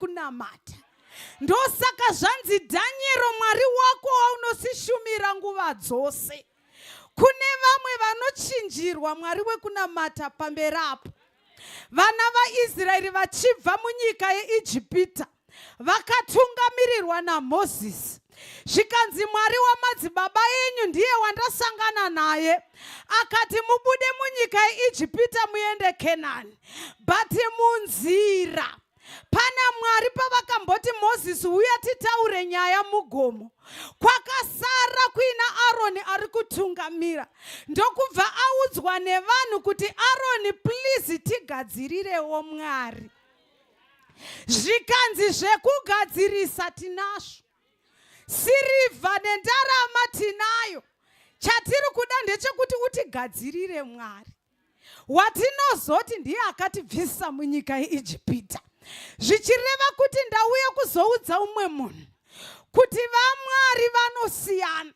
kunamata. Ndosaka zvanzi Dhanyero, Mwari wako waunosishumira nguva dzose. Kune vamwe vanochinjirwa Mwari wekunamata pamberi apo. Vana vaIsraeri vachibva munyika yeIjipita vakatungamirirwa naMozisi. Zvikanzi Mwari wamadzibaba enyu ndiye wandasangana naye, akati mubude munyika yeIjipita muende Kenani. But munzira pana Mwari pavakamboti Mozisi uya titaure nyaya mugomo, kwakasara kuina Aroni ari kutungamira, ndokubva audzwa nevanhu kuti Aroni please tigadzirirewo Mwari. Zvikanzi zvekugadzirisa tinazvo, sirivha nendarama tinayo, chatiri kuda ndechekuti utigadzirire Mwari watinozoti ndiye akatibvisa munyika yeIjipita, zvichireva kuti ndauya kuzoudza umwe munhu kuti vamwari vanosiyana,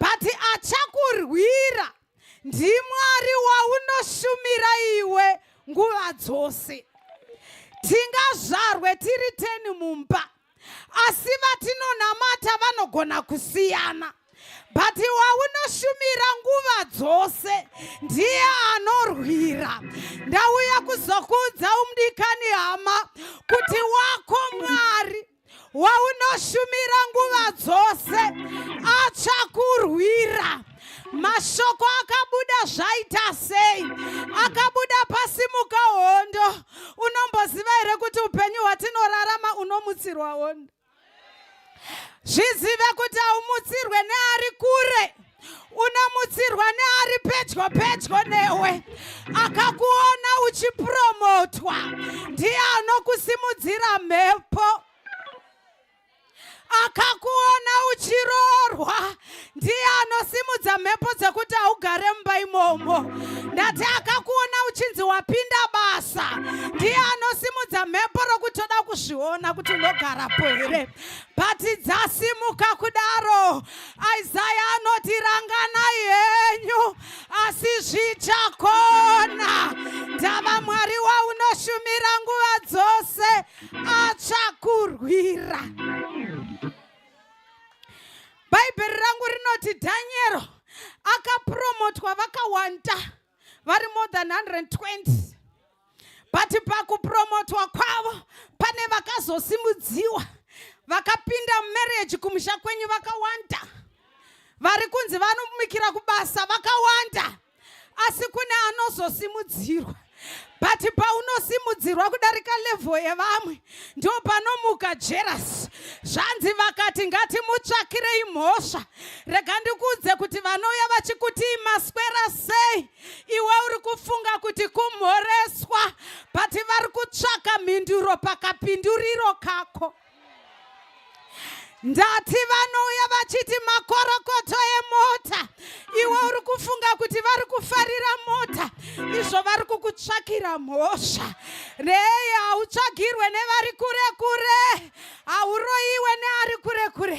but achakurwira ndiMwari waunoshumira iwe nguva dzose. Tingazvarwe tiri teni mumba, asi vatinonamata vanogona kusiyana, but waunoshumira nguva dzose ndiye anorwira. Ndauya kuzokuudza umudikani hama kuti wako Mwari waunoshumira nguva dzose achakurwira. Mashoko akabuda zvaita sei? Akabuda pasimuka hondo. Unomboziva here kuti upenyu hwatinorarama unomutsirwa hondo? Zvizive kuti haumutsirwe neari kure, unomutsirwa neari pedyo pedyo newe. Akakuona uchipromotwa ndiye anokusimudzira mhepo. Akakuona uchiroorwa ndiye anosimudza mhepo dzekuti haugare mumba imomo. Ndati akakuona uchinzi wapinda basa ndiye anosimudza mhepo rokuti toda kuzviona kuti unogarapo here. But dzasimuka kudaro, Isaya anoti ranganai henyu, asi zvichakona. Ndava Mwari waunoshumira nguva dzose achakurwira. Bhaibheri rangu rinoti Dhanyero akapromotwa vakawanda vari more than 120, but pakupromotwa kwavo pane vakazosimudziwa vakapinda mumarriage kumusha kwenyu vakawanda, vari kunzi vanomukira kubasa vakawanda, asi kune anozosimudzirwa. But paunosimudzirwa kudarika level yevamwe, ndo panomuka jealous. Zvanzi vakati ngatimutsvakirei mhosva. Rega ndikuudze kuti vanouya vachikuti maswera sei, iwe uri kufunga kuti kumhoreswa, but vari kutsvaka mhinduro pakapinduriro kako. Ndati vanouya vachiti makorokoto emota, iwe uri kufunga kuti vari kufarira mota, izvo vari kukutsvakira mhosva. Nei hautsvagirwe nevari kure kure, hauroyiwe neari kure kure.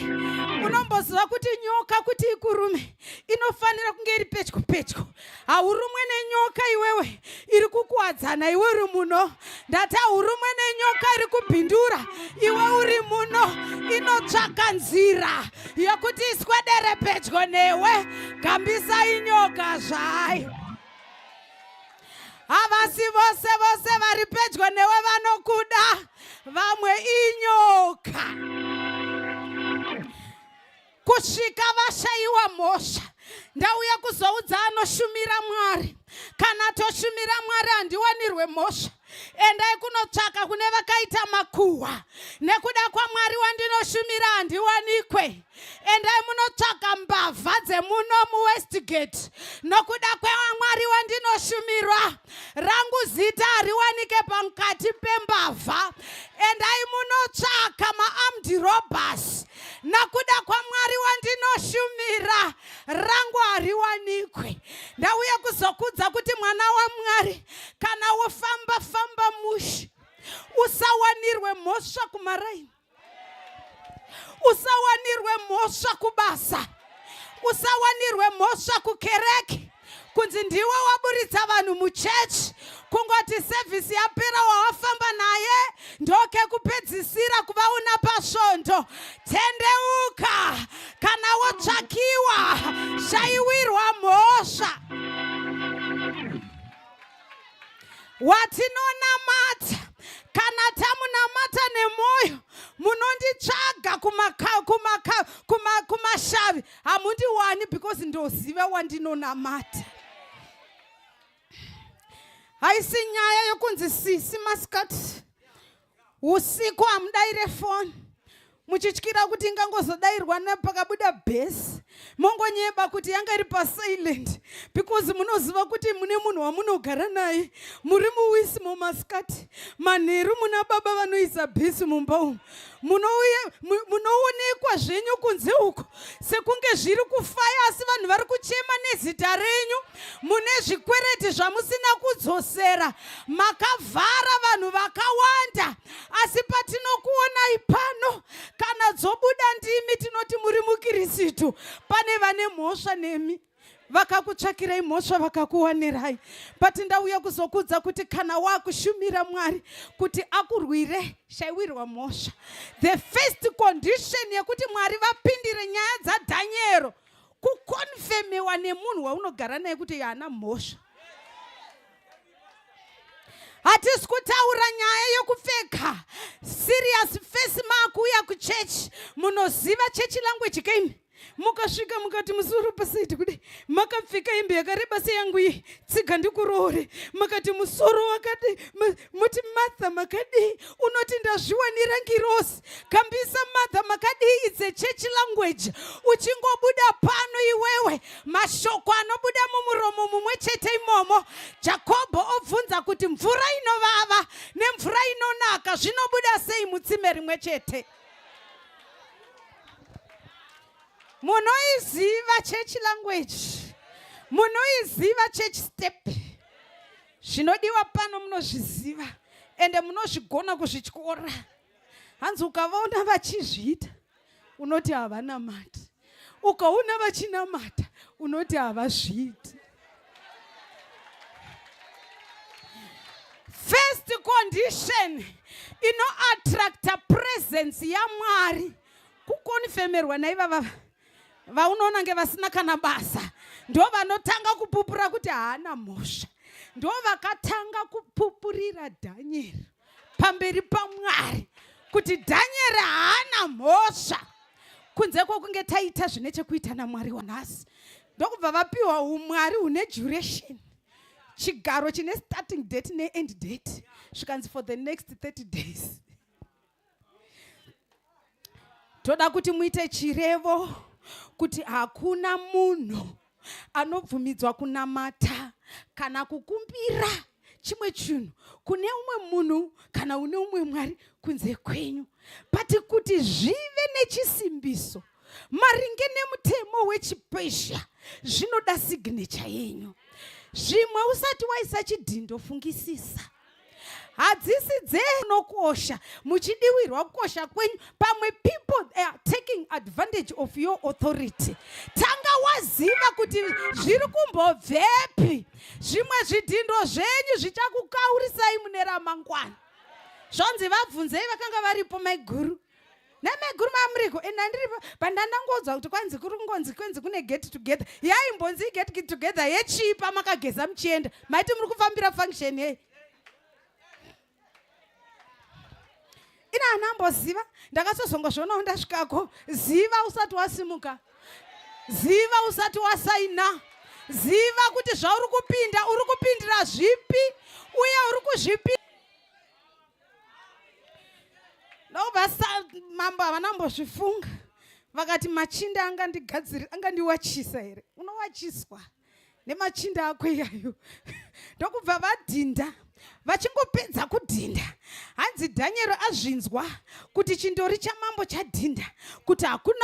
Unomboziva kuti nyoka kuti ikurume inofanira kunge iri pedyo pedyo. Haurumwe nenyoka iwewe iri kukuwadzana iwe uri muno. Ndati haurumwe nenyoka iri kubhindura iwe uri muno. Inotsvaka nzira yekuti iswedere pedyo newe. Gambisa inyoka zvayo. Havasi vose vose vari pedyo newe vanokuda, vamwe inyoka. Kusvika vashayiwa mhosva. Ndauya kuzoudza anoshumira Mwari, kana toshumira Mwari handiwanirwe mhosva. Endai kunotsvaka kune vakaita makuhwa, nekuda kwaMwari wandinoshumira handiwanikwe. Endai munotsvaka mbavha dzemuno muWestgate, nokuda kwamwari wandinoshumira rangu zita hariwanike pamukati pembavha. Endai munotsvaka maarmed robbers, nakuda kwamwari wandinoshumira rangu hariwanikwe. Ndauya kuzokudza kuti mwana waMwari, kana wofamba famba mushe, usawanirwe mhosva kumaraini, usawanirwe mhosva kubasa, usawanirwe mhosva kukereke. Kunzi ndiwe waburitsa vanhu muchechi. Kungoti sevhisi yapera wawafamba naye ndokekupedzisira kuvaona pasvondo. Tendeuka kana wotsvakiwa, shaiwirwa mhosva. Watinonamata kana tamunamata nemwoyo, munonditsvaga kumashavi hamundiwani because ndoziva wandinonamata. Haisi nyaya yokunzi sisi masikati usiku hamudaire foni muchityira kuti ingangozodairwa nepakabuda bhesi, mongonyeba kuti yanga iri pasilent because munoziva kuti mune munhu wamunogara naye. Muri muwisi mumasikati, manheru muna baba vanoisa bhesi mumba umu. Munoonekwa zvenyu kunze uko sekunge zviri kufaya, asi vanhu vari kuchema nezita renyu. Mune zvikwereti zvamusina kudzosera, makavhara vanhu vakawanda, asi patinokuonai pano, kana dzobuda ndimi tinoti muri mukirisitu. Pane vane mhosva nemi, vakakutsvakirai mhosva, vakakuwanirai. But ndauya kuzokudza kuti kana wakushumira Mwari kuti akurwire, shaiwirwa mhosva. The first condition yekuti Mwari vapindire nyaya dzaDhaniero kukonfemiwa nemunhu waunogara naye kuti haana mhosva. Hatisi kutaura nyaya yokupfeka serious face maakuuya kuchechi. Munoziva chechi language kaimi. Mukasvika mukati musoro pasaidi kudai, makapfeka hembe yakareba seyangu iyi, tsiga ndikuroore, makati musoro wakati, muti, "Martha, makadii?" Unoti, "Ndazviwanira ngirosi." Kambisa, "Martha, makadii?" It's a church language. Uchingobuda pano iwewe, mashoko anobuda mumuromo mumwe chete imomo. Jakobho obvunza kuti mvura inovava nemvura inonaka zvinobuda sei mutsime rimwe chete? Munoiziva church language, munoiziva church step. Zvinodiwa pano munozviziva, ende munozvigona kuzvityora. Hanzi ukavaona vachizviita unoti havanamati, ukaona vachinamata unoti havazviiti. First condition inoattracta presence yaMwari kukonfemerwa naivava vaunoona nge vasina kana basa. Ndo vanotanga kupupura kuti haana mhosva. Ndo vakatanga kupupurira Dhanieri pamberi paMwari kuti Dhanieri haana mhosva kunze kwokunge taita zvine chekuita naMwari wanhasi. Ndokubva vapiwa umwari hune duration, chigaro chine starting date neend date. Zvikanzi for the next 30 days toda kuti muite chirevo kuti hakuna munhu anobvumidzwa kunamata kana kukumbira chimwe chinhu kune umwe munhu kana une umwe mwari kunze kwenyu. But kuti zvive nechisimbiso maringe nemutemo wechiPezhia, zvinoda signature yenyu. Zvimwe usati waisa chidhindo, fungisisa. Hadzisi dzenokosha muchidiwirwa kukosha kwenyu. Pamwe people are taking advantage of your authority. Tanga waziva kuti zviri kumbobvepi. Zvimwe zvidhindo zvenyu zvichakukaurisai mune ramangwana. Zvonzi vabvunzei vakanga varipo, maiguru namaiguru mamuriko. Enda ndiripo pandandangodzwa kuti kwanzi kuri kungonzi kwenzi kune get together. Yaimbonzi get together yechii? Pamakageza muchienda maiti muri kufambira function yei? Ina hanamboziva, ndakatozongozvionawo ndasvikako. Ziva usati wasimuka, ziva usati wasaina, ziva kuti zvauri kupinda uri kupindira zvipi uye uri kuzvipi. Ndobva mambo havana mbozvifunga, vakati, "Machinda angandigadziri, angandiwachisa here?" Unowachiswa nemachinda ako iyayo. Ndokubva vadhinda. Vachingopedza kudhinda, hanzi Dhanieri azvinzwa kuti chindori chamambo chadhinda kuti hakuna